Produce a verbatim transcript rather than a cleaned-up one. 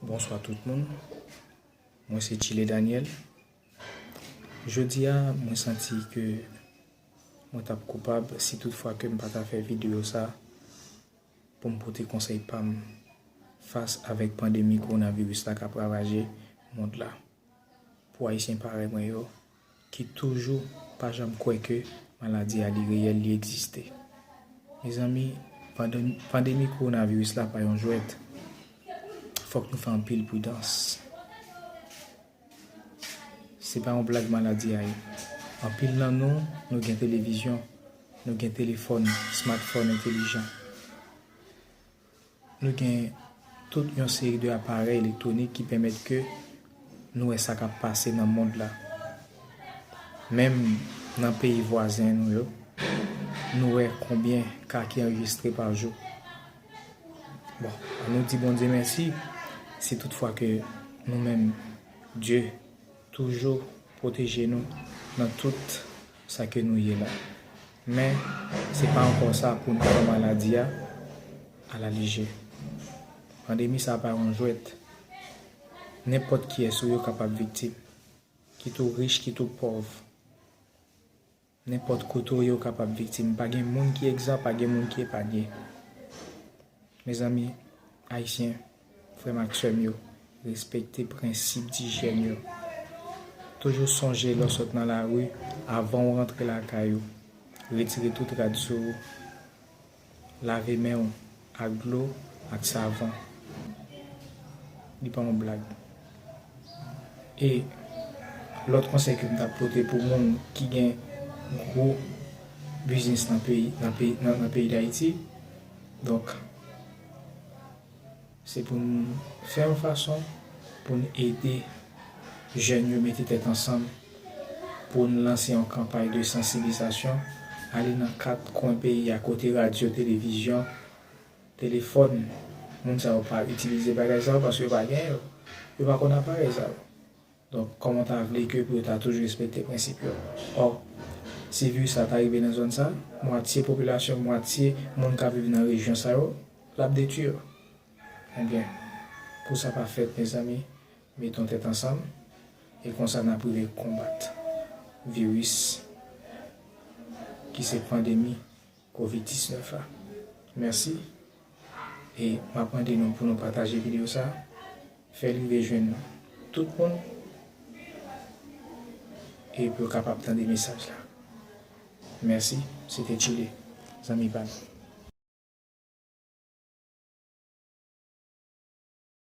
Bonswa tout moun. Mwen se Chile Daniel. Jodi a, mwen santi ke mwen t ap koupab si toutfwa ke m pa ta fè videyo sa pou m pote konsèy pa m fas avèk pandemi kowonaviris la k ap ravaje mond la. Pou Ayisyen parèy mwen yo, ki toujou pa janm kwè ke maladi a li reyèl, li egziste. Mezanmi, pandem-, pandemi kowonaviris la pa yon jwèt. Fòk nou fè anpil pridans. Se pa yon blag maladi a ye. Anpil nan nou, nou gen televizyon, nou gen telefòn, smartphone entelijan. Nou gen tout yon seri de aparèy elektwonik ki pèmèt ke nou wè sa k ap pase nan mond la. Menm nan peyi vwazen nou yo, nou wè konbyen ka ki anrejistre pa jou. Bon, ann nou di Bondye mèsi si toutfwa ke nou menm, Dye toujou pwoteje nou nan tout sa ke nou ye la. Men, se pa ankò sa pou n pran maladi a alalejè. Pandemi sa pa yon jwèt. Nenpòt kiyès ou yo kapab viktim. Kit ou rich, kit ou pòv. Nenpòt kote w ye, ou kapab viktim. Pa gen moun ki egzan, pa gen moun ki epanye. Mezanmi, Ayisyen, frè m ak sè m yo, respekte prensip dijyèn yo. Toujou sonje lè w sot nan lari, avan w rantre lakay ou, retire tout rad sou ou. Lave men w ak dlo, ak savon. Li pa yon blag. E lòt konsèy ke m t ap pote pou moun ki gen gwo biznis nan peyi, nan peyi, nan, nan peyi Dayiti, donk, se pou n fè yon fason pou n ede jèn yo mete tèt ansanm, pou n lanse yon kanpay de sansibilizasyon, ale nan kat kwen peyi a kote radyo, televizyon, telefòn, moun sa yo pa itilize bagay sa yo paske yo pa gen yo. Yo pa konn aparèy sa yo. Donk, kòman w ta vle ke pou yo ta toujou respekte prensip yo? Ò, si viris la ta rive nan zòn sa, mwatye popilasyon, mwatye moun k ap viv nan rejyon sa yo, l ap detwi yo. Ebyen, pou sa pa fèt, mezanmi, meton tèt ansanm, e konsa n ap rive konbat viris ki se pandemi kovid diznèf la. Mèsi. E m ap mande nou pou nou pataje videyo sa, fè l rive jwenn tout moun, e pou yo kapab tande mesaj la. Mèsi. Se te Chile, zanmi pa nou.